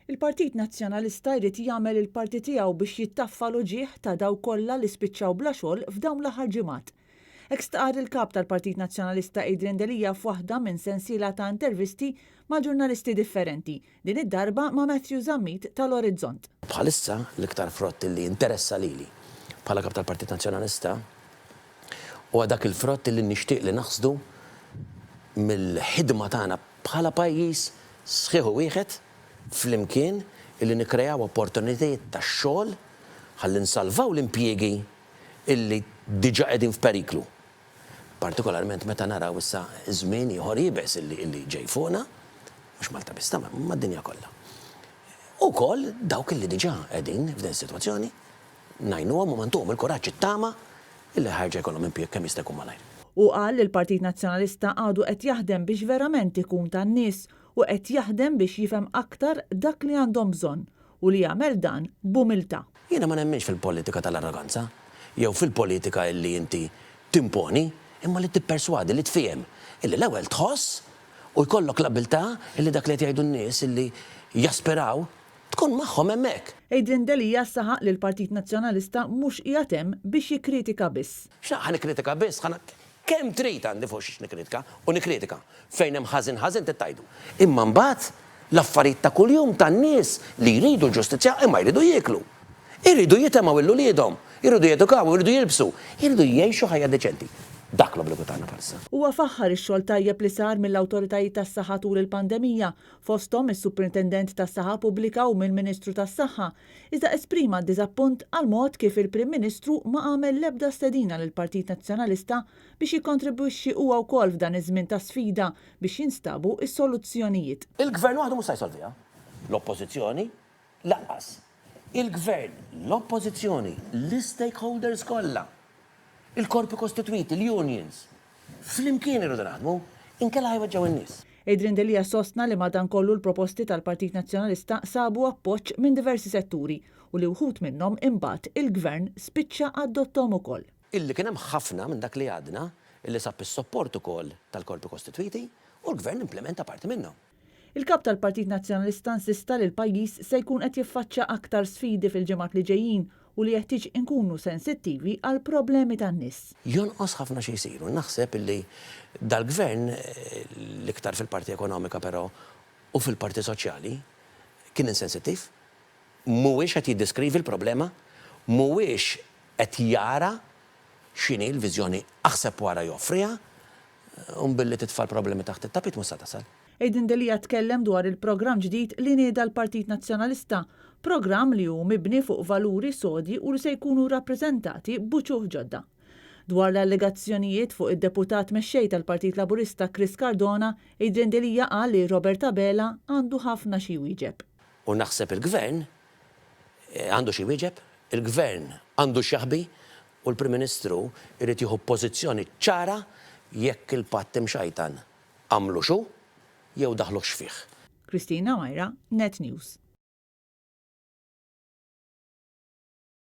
Il-Partit Nazzjonalista jrid jagħmel il-parti tiegħu biex jittaffa l-uġigħ ta' dawk kollha li spiċċaw bla xogħol f'dawn l-aħħar ġimgħat. Hekk stqarr il-Kap tal-Partit Nazzjonalista Adrian Delia f'waħda minn sensiela ta' intervisti ma' ġurnalisti differenti, din id-darba ma' Matthew Zammit tal-Orizzont. Bħalissa l-iktar frott li jinteressa lili bħala Kap tal-Partit Nazzjonalista huwa dak il-frott li nixtieq li naħsdu mill-ħidma tagħna bħala pajjiż sħiħ u wieħed flimkien illi nikkreaw opportunitajiet ta' xogħol ħalli nsalvaw l-impjiegi illi diġà qegħdin f'periklu, partikolarment meta naraw issa żmien ieħor iebes illi illi ġej fuqna, mhux Malta biss ta' mad-dinja kollha. U wkoll dawk illi diġà qegħdin f'din is-sitwazzjoni, ngħinuhom u ntuhom il-kuraġġ, it-tama illi ħa jerġa' jkollhom impjieg kemm jista' jkun malajr. Hu qal li l-Partit Nazzjonalista għadu qed jaħdem biex verament ikun tan-nies u qed jaħdem biex jifhem aktar dak li għandhom bżonn u li jagħmel dan b'umiltà. Jiena ma nemminx fil-politika tal-arroganza jew fil-politika illi inti timponi imma li tipperswadi, li tfiehem, illi l-ewwel tħoss u jkollok l-abbiltà illi dak li qed jgħidu n-nies illi jaspiraw tkun magħhom hemmhekk. Adrian Delia saħaq li l-Partit Nazzjonalista mhux qiegħed hemm biex jikkritika biss. X'na, ħa nikkritika biss, ħa Kemm trid għandi fuq xiex nikkritika, u nikkritika. Fejn hemm ħażin ħażin trid tgħidu. Imma mbagħad l-affarijiet ta' kuljum tan-nies li jridu l-ġustizzja imma jridu jieklu. Iridu jitemgħu lil uliedhom, iridu jedukaw, iridu jilbsu, iridu jgħixu ħajja deċenti. Dak l-obbligu tagħna bħalissa. Huwa faħħar ix-xogħol tajjeb li sar mill-awtoritajiet tas-saħħa tul il-pandemija, fosthom mis-Suprintendent tas-Saħħa Pubblika u mill-Ministru tas-Saħħa, iżda esprima d-diżappunt għall-mod kif il-Prim Ministru ma għamel l-ebda stedina lill-Partit Nazzjonalista biex jikkontribwixxi huwa wkoll f'dan iż-żmien ta' sfida biex jinstabu s-soluzzjonijiet. Il-Gvern waħdu mhux sa jsolviha. L-Oppożizzjoni lanqas. Il-Gvern, l-Oppożizzjoni, l-istakeholders kollha, il-korpi kostitwiti, l-unions, Flimkien irridu naħdmu, inkella ħa jweġġgħu n-nies. Adrian Delia sostna li madankollu l-proposti tal-Partit Nazzjonalista sabu appoġġ minn diversi setturi u li wħud minnhom imbagħad il-Gvern spiċċa adotthom ukoll. Illi kien hemm ħafna minn dak li għadna illi sab is-sopport ukoll tal-korpi kostitwiti u l-Gvern implementa parti minnhom. Il-Kap tal-Partit Nazzjonalista insista li l-pajjiż se jkun qed jiffaċċja aktar sfidi fil-ġimgħat li ġejjin u li jeħtieġ inkunu sensittivi għall-problemi tan-nies. Jonqos ħafna xi jsir u naħseb illi dal-Gvern, l-iktar fil-parti ekonomika però u fil-parti soċjali, kien insensittiv. Mhuwiex qed jiddiskrivi l-problema, mhuwiex qed jara x'inhi l-viżjoni aħseb wara joffriha u billi titfa' l-problemi taħt it-tapit mhux sa tasal. Adrian Delia tkellem dwar il-programm ġdid li nieda l-Partit Nazzjonalista, programm li hu mibni fuq valuri sodi u li se jkunu rappreżentati b'uċuħ ġodda. Dwar l-allegazzjonijiet fuq id-Deputat Mexxej tal-Partit Laburista Chris Cardona, Adrian Delia qal li Robert Abela għandu ħafna xi jwieġeb. U naħseb il-Gvern għandu xi jwieġeb, il-Gvern għandu x'jaħbi U l-Prim Ministru jrid jieħu pożizzjoni ċara jekk il-patt imxajtan għamlux hu jew daħluhx fih. Christina Myra, Net News.